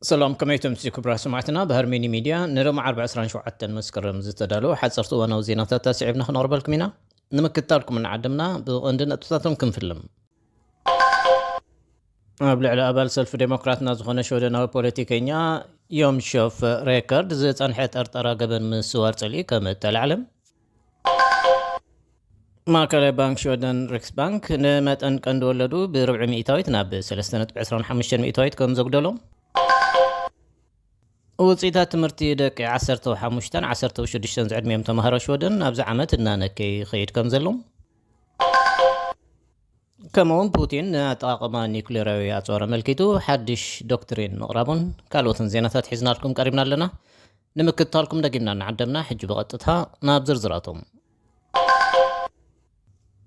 ሰላም፣ ከመይ ትምሲ ክቡራት ሰማዕትና? ብሃርሜኒ ሚድያ ንሎሚ ዓርቢ ዕስራን ሸውዓተን መስከረም ዝተዳለወ ሓፀርቲ እዋናዊ ዜናታት ኣስዒብና ክነቕርበልኩም ኢና። ንምክትታልኩም እናዓደምና ብቐንዲ ነጥብታቶም ክንፍልም። ኣብ ልዕሊ ኣባል ሰልፊ ዴሞክራትና ዝኾነ ሽወደናዊ ፖለቲከኛ ዮም ሾፍ ሬከርድ ዝጸንሐ ጠርጠራ ገበን ምስዋር ጽልኢ ከም እተላዕለ፣ ማእከላይ ባንክ ሽወደን ሪክስባንክ ንመጠን ቀንዲ ወለዱ ብርብዒ ሚእታዊት ናብ ሰለስተ ነጥቢ ዕስራን ሓሙሽተን ሚእታዊት ከም ዘጉደሎ፣ ውጽኢታት ትምህርቲ ደቂ ዓሰርተ ሓሙሽተን ዓሰርተ ሽዱሽተን ዝዕድሚኦም ተምሃሮ ሽወደን ኣብዚ ዓመት እናነከ ይኸይድ ከም ዘሎ፣ ከምኡውን ፑቲን ንኣጠቓቕማ ኒኩሌራዊ ኣጽዋር ኣመልኪቱ ሓድሽ ዶክትሪን ምቕራቡን ካልኦትን ዜናታት ሒዝናልኩም ቀሪብና ኣለና። ንምክትታልኩም ደጊምና እናዓደምና፣ ሕጂ ብቐጥታ ናብ ዝርዝራቶም።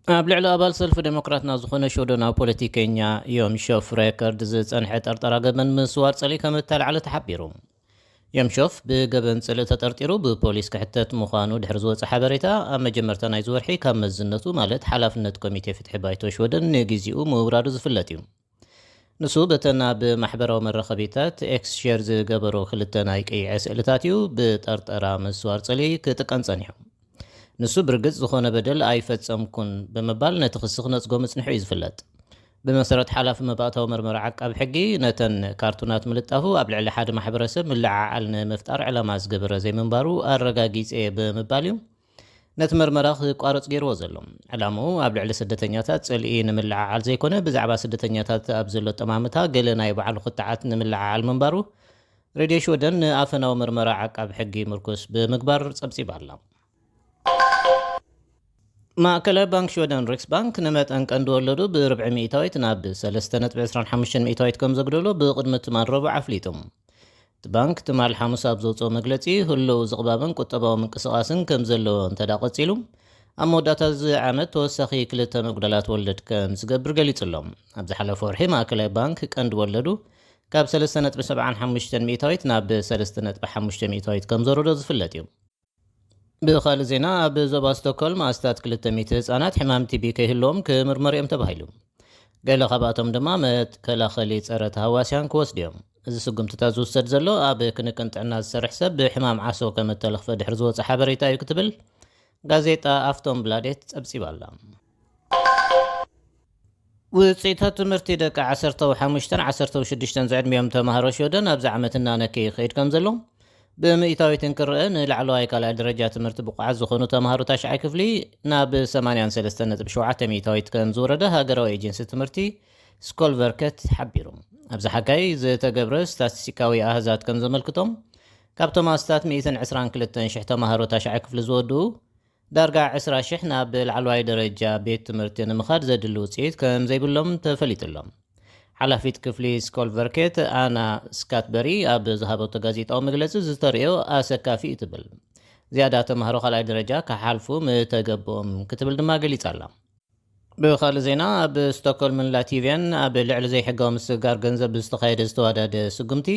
ኣብ ልዕሊ ኣባል ሰልፊ ዴሞክራትና ዝኾነ ሽወደናዊ ፖለቲከኛ ዮም ሾፍ ሬከርድ ዝጸንሐ ጠርጠራ ገበን ምስዋር ጽልኢ ከም እተላዕለ ተሓቢሩ። ዮም ሾፍ ብገበን ጽልኢ ተጠርጢሩ ብፖሊስ ክሕተት ምዃኑ ድሕሪ ዝወጸ ሓበሬታ፣ ኣብ መጀመርታ ናይዚ ወርሒ ካብ መዝነቱ፣ ማለት ሓላፍነት ኮሚቴ ፍትሒ ባይቶ ሽወደን ንግዜኡ ምውራዱ ዝፍለጥ እዩ። ንሱ በተን ኣብ ማሕበራዊ መራኸቢታት ኤክስ ሼር ዝገበሮ ክልተ ናይ ቀይዐ ስእልታት እዩ ብጠርጠራ ምስዋር ጽልኢ ክጥቀን ጸኒሑ። ንሱ ብርግጽ ዝኾነ በደል ኣይፈጸምኩን ብምባል ነቲ ክሲ ክነጽጎ ምጽንሑ እዩ ዝፍለጥ። ብመሰረት ሓላፊ መባእታዊ መርመራ ዓቃቢ ሕጊ፣ ነተን ካርቱናት ምልጣፉ ኣብ ልዕሊ ሓደ ማሕበረሰብ ምልዕዓል ንምፍጣር ዕላማ ዝገበረ ዘይምንባሩ ኣረጋጊጸ ብምባል እዩ ነቲ መርመራ ክቋረጽ ገይርዎ ዘሎ። ዕላምኡ ኣብ ልዕሊ ስደተኛታት ጽልኢ ንምልዕዓል ዘይኮነ፣ ብዛዕባ ስደተኛታት ኣብ ዘሎ ጠማምታ ገለ ናይ ባዕሉ ክትዓት ንምልዕዓል ምንባሩ ሬድዮ ሽወደን ንኣፈናዊ መርመራ ዓቃቢ ሕጊ ምርኩስ ብምግባር ጸብጺባ ኣላ። ማእከላይ ባንክ ሽወደን ሪክስባንክ ንመጠን ቀንዲ ወለዱ ብርብዒ ሚእታዊት ናብ ሰለስተ ነጥቢ ዕስራን ሓሙሽተን ሚእታዊት ከም ዘጉደሎ ብቕድሚ ትማል ረቡዕ ኣፍሊጡ። እቲ ባንክ ትማል ሓሙስ ኣብ ዘውፅኦ መግለፂ፣ ህልው ዝቕባበን ቁጠባዊ ምንቅስቓስን ከም ዘለዎ እንተ ደኣ ቀፂሉ፣ ኣብ መወዳእታ እዚ ዓመት ተወሳኺ ክልተ ምጉዳላት ወለድ ከም ዝገብር ገሊጹ ኣሎ። ኣብ ዝሓለፈ ወርሒ ማእከላይ ባንክ ቀንዲ ወለዱ ካብ ሰለስተ ነጥቢ ሰብዓን ሓሙሽተን ሚእታዊት ናብ ሰለስተ ነጥቢ ሓሙሽተ ሚእታዊት ከም ዘውረዶ ዝፍለጥ እዩ። ብኻልእ ዜና፣ ኣብ ዞባ ስቶክሆልም ኣስታት ክልተ ሚእቲ ህጻናት ሕማም ቲቢ ከይህልዎም ክምርመሩ እዮም ተባሂሉ። ገለ ካብኣቶም ድማ መከላኸሊ ጸረ ተሃዋስያን ክወስዱ እዮም። እዚ ስጉምትታት ዝውሰድ ዘሎ ኣብ ክንክን ጥዕና ዝሰርሕ ሰብ ብሕማም ዓሶ ከም እተለኽፈ ድሕሪ ዝወጸ ሓበሬታ እዩ ክትብል ጋዜጣ ኣፍቶንብላዴት ጸብጺባ ኣላ። ውጽኢታት ትምህርቲ ደቂ ዓሰርተ ሓሙሽተን ዓሰርተ ሽዱሽተን ዝዕድሚኦም ተምሃሮ ሽወደን ኣብዚ ዓመት እናነከየ ይኸይድ ከም ዘሎ፣ ብሚእታዊት እንክረአ ንላዕለዋይ ካልኣይ ደረጃ ትምህርቲ ብቑዓት ዝኾኑ ተምሃሮ ታሽዓይ ክፍሊ ናብ ሰማንያን ሰለስተን ነጥቢ ሸውዓተ ሚእታዊት ከም ዝወረደ ሃገራዊ ኤጀንሲ ትምህርቲ ስኮልቨርከት ሓቢሩ። ኣብዚ ሓጋይ ዝተገብረ ስታቲስቲካዊ ኣሃዛት ከም ዘመልክቶም፣ ካብቶም ኣስታት ሚእትን ዕስራን ክልተን ሽሕ ተምሃሮ ታሽዓይ ክፍሊ ዝወድኡ፣ ዳርጋ ዕስራ ሽሕ ናብ ላዕለዋይ ደረጃ ቤት ትምህርቲ ንምኻድ ዘድሊ ውጽኢት ከም ዘይብሎም ተፈሊጡ ኣሎ። ሓላፊት ክፍሊ ስኮልቨርኬት ኣና ስካትበሪ ኣብ ዝሃበቶ ጋዜጣዊ መግለጺ፣ ዝተርእዮ ኣሰካፊ እዩ ትብል። ዝያዳ ተምሃሮ ካልኣይ ደረጃ ክሓልፉ ምተገብኦም ክትብል ድማ ገሊጻ ኣላ። ብኻልእ ዜና፣ ኣብ ስቶክሆልምን ላቲቭያን ኣብ ልዕሊ ዘይሕጋዊ ምስግጋር ገንዘብ ብዝተኻየደ ዝተዋደደ ስጉምቲ፣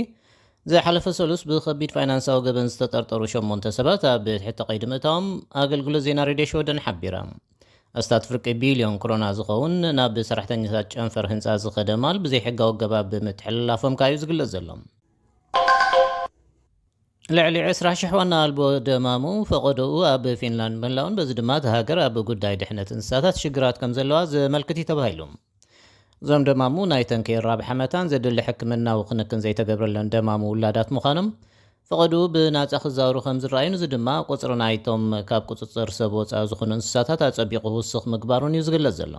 ዝሓለፈ ሰሉስ ብኸቢድ ፋይናንሳዊ ገበን ዝተጠርጠሩ ሸሞንተ ሰባት ኣብ ትሕቲ ቀይዲ ምእታዎም ኣገልግሎት ዜና ሬድዮ ሽወደን ሓቢራ። ኣስታት ፍርቂ ቢልዮን ክሮና ዝኸውን ናብ ሰራሕተኛታት ጨንፈር ህንጻ ዝኸደ ማል ብዘይሕጋዊ ኣገባብ ብምትሕልላፎም ከኣ እዩ ዝግለጽ ዘሎ። ልዕሊ ዕስራ ሽሕ ዋና ኣልቦ ደማሙ ፈቐዶኡ ኣብ ፊንላንድ ምህላውን፣ በዚ ድማ እታ ሃገር ኣብ ጉዳይ ድሕነት እንስሳታት ሽግራት ከም ዘለዋ ዘመልክት እዩ ተባሂሉ። እዞም ደማሙ ናይ ተንከይን ራብሓ መታን ዘድሊ ሕክምናዊ ክንክን ዘይተገብረለን ደማሙ ውላዳት ምዃኖም፣ ፈቐዶኡ ብናጻ ክዛወሩ ከም ዝረኣዩን፣ እዚ ድማ ቁጽሪ ናይቶም ካብ ቁጽጽር ሰብ ወጻኢ ዝኾኑ እንስሳታት ኣጸቢቑ ክውስኽ ምግባሩን እዩ ዝግለጽ ዘሎ።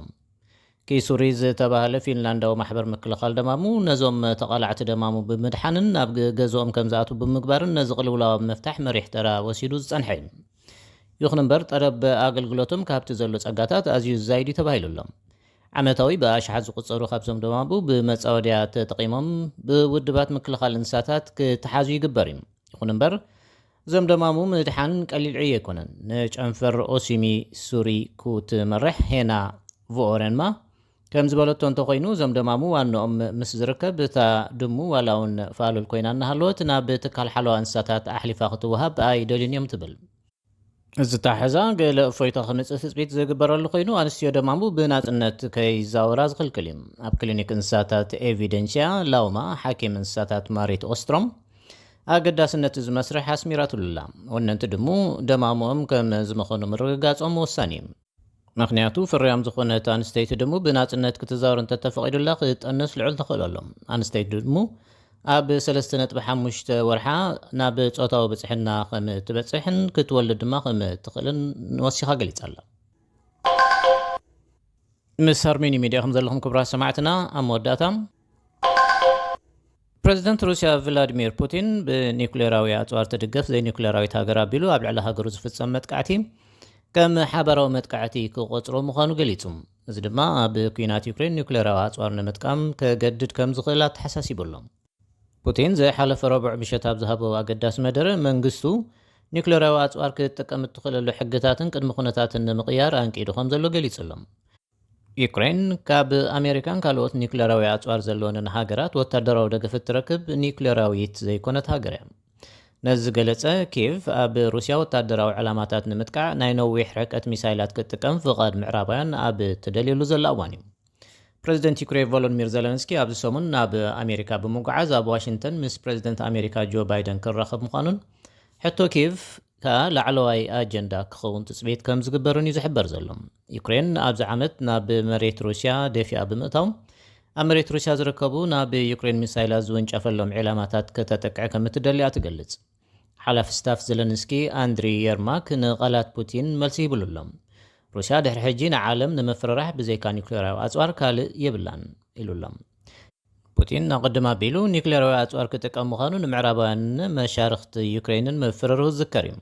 ኪሱሪ ዝተባህለ ፊንላንዳዊ ማሕበር ምክልኻል ደማሙ፣ ነዞም ተቓላዕቲ ደማሙ ብምድሓንን ናብ ግ-፣ ገዝኦም ከም ዝኣትዉ ብምግባርን፣ ነዚ ቅልውላው ኣብ ምፍታሕ መሪሕ ተራ ወሲዱ ዝጸንሐ እዩ። ይኹን እምበር፣ ጠለብ ኣገልግሎቶም ካብቲ ዘሎ ጸጋታት ኣዝዩ ዝዛይድ እዩ ተባሂሉ ኣሎ። ዓመታዊ ብኣሽሓት ዝቑጸሩ ካብዞም ደማሙ ብመጻወድያ ተጠቒሞም ብውድባት ምክልኻል እንስሳታት ክተሓዙ ይግበር እዩ። ይኹን እምበር፣ እዞም ደማሙ ምድሓን ቀሊል ዕዮ ኣይኮነን። ንጨንፈር ኦሲሚ ሱሪ ኩ ትመርሕ ሄና ቮኦረንማ ከም ዝበለቶ እንተኾይኑ፣ እዞም ደማሙ ዋንኦም ምስ ዝርከብ፣ እታ ድሙ ዋላ እውን ፋሉል ኮይና እናሃለወት ናብ ትካል ሓለዋ እንስሳታት ኣሕሊፋ ክትወሃብ ኣይደልዩን እዮም ትብል። ዝተሓዛ ገለ እፎይታ ክመጽእ ትጽቢት ዝግበረሉ ኮይኑ፣ ኣንስትዮ ደማሙ ብናጽነት ከይዛወራ ዝኽልክል እዩ። ኣብ ክሊኒክ እንስሳታት ኤቪደንስያ ላውማ፣ ሓኪም እንስሳታት ማሪት ኦስትሮም ኣገዳስነት እዚ መስርሕ ኣስሚራትሉ ኣላ። ወነንቲ ድሙ ደማሙኦም ከም ዝመኸኑ ምርግጋጾም ወሳኒ እዩ። ምኽንያቱ ፍርያም ዝኾነት ኣንስተይቲ ድሙ ብናጽነት ክትዛወር እንተተፈቒዱላ ክጠንስ ልዑል ተኽእሎ ኣሎ። ኣንስተይቲ ድሙ ኣብ ሰለስተ ነጥቢ ሓሙሽተ ወርሓ ናብ ጾታዊ ብጽሕና ከም ትበጽሕን ክትወልድ ድማ ከም ትኽእልን ወሲኻ ገሊጻ ኣላ። ምስ ኣርሜኒ ሚድያ ከም ዘለኹም ክቡራት ሰማዕትና፣ ኣብ መወዳእታ ፕረዚደንት ሩስያ ቭላድሚር ፑቲን ብኒኩሌራዊ ኣጽዋር ትድገፍ ዘይኒኩሌራዊት ሃገር ኣቢሉ ኣብ ልዕሊ ሃገሩ ዝፍጸም መጥቃዕቲ ከም ሓባራዊ መጥቃዕቲ ክቖጽሮ ምዃኑ ገሊጹ። እዚ ድማ ኣብ ኲናት ዩክሬን ኒኩሌራዊ ኣጽዋር ንምጥቃም ከገድድ ከም ዝኽእል ኣተሓሳሲቡ ኣሎ። ፑቲን ዝሓለፈ ረቡዕ ምሸት ኣብ ዝሃቦ ኣገዳሲ መደረ፣ መንግስቱ ኒኩሌራዊ ኣጽዋር ክትጥቀም እትኽእለሉ ሕግታትን ቅድመ ኩነታትን ንምቕያር ኣንቂዱ ከም ዘሎ ገሊጹ ኣሎ። ዩክሬን ካብ ኣሜሪካን ካልኦት ኒኩሌራዊ ኣጽዋር ዘለወንን ሃገራት ወታደራዊ ደገፍ እትረክብ ኒኩሌራዊት ዘይኮነት ሃገር እያ። ነዚ ዝገለጸ፣ ኪየቭ ኣብ ሩስያ ወታደራዊ ዕላማታት ንምጥቃዕ ናይ ነዊሕ ርሕቀት ሚሳይላት ክትጥቀም ፍቓድ ምዕራባውያን ኣብ ትደልየሉ ዘላ እዋን እዩ። ፕረዚደንት ዩክሬን ቮሎዲሚር ዘለንስኪ ኣብዚ ሰሙን ናብ ኣሜሪካ ብምጉዓዝ ኣብ ዋሽንግተን ምስ ፕረዚደንት ኣሜሪካ ጆ ባይደን ክራኸብ ምዃኑን ሕቶ ኪየቭ ከኣ ላዕለዋይ ኣጀንዳ ክኸውን ትጽቢት ከም ዝግበርን እዩ ዝሕበር ዘሎ። ዩክሬን ኣብዚ ዓመት ናብ መሬት ሩስያ ደፊኣ ብምእታው፣ ኣብ መሬት ሩስያ ዝርከቡ ናብ ዩክሬን ሚሳይላት ዝውንጨፈሎም ዒላማታት ከተጥቅዕ ከም እትደሊ እያ ትገልጽ። ሓላፊ ስታፍ ዘለንስኪ ኣንድሪ የርማክ ንቓላት ፑቲን መልሲ ሂብሉ ኣሎ። ሩስያ ድሕሪ ሕጂ ንዓለም ንምፍርራሕ ብዘይካ ኒኩሌራዊ ኣጽዋር ካልእ የብላን ኢሉ ኣሎ። ፑቲን ኣቐድም ኣቢሉ ኒኩሌራዊ ኣጽዋር ክጥቀም ምዃኑ ንምዕራባውያንን መሻርኽቲ ዩክሬንን ምፍርርሁ ዝዝከር እዩ።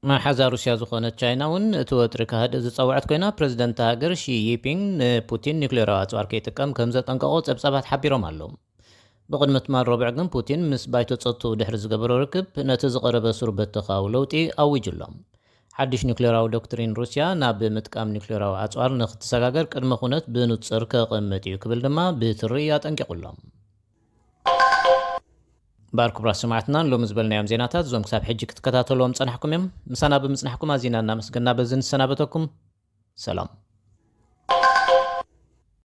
መሓዛ ሩስያ ዝኾነት ቻይና እውን እቲ ወጥሪ ክሃድእ ዝጸውዐት ኮይና፣ ፕረዚደንት ሃገር ሺ ጂንፒንግ ንፑቲን ኒኩሌራዊ ኣጽዋር ከይጥቀም ከም ዘጠንቀቖ ጸብጻባት ሓቢሮም ኣለዉ። ብቕድሚ ትማል ረቡዕ ግን ፑቲን ምስ ባይቶ ጸጥታኡ ድሕሪ ዝገበሮ ርክብ ነቲ ዝቐረበ ሱር በተኻዊ ለውጢ ኣዊጁ ኣሎ። ሓድሽ ኒኩሌራዊ ዶክትሪን ሩስያ ናብ ምጥቃም ኒኩሌራዊ ኣጽዋር ንክትሰጋገር ቅድመ ኩነት ብንጹር ከቐምጥ እዩ ክብል ድማ ብትሪ ኣጠንቂቑ ኣሎ። እምበኣር ክቡራት ሰማዕትና፣ ሎሚ ዝበልናዮም ዜናታት እዞም ክሳብ ሕጂ ክትከታተልዎም ጸናሕኩም እዮም። ምሳና ብምጽናሕኩም ኣዚና እናመስገና በዚ ንሰናበተኩም። ሰላም።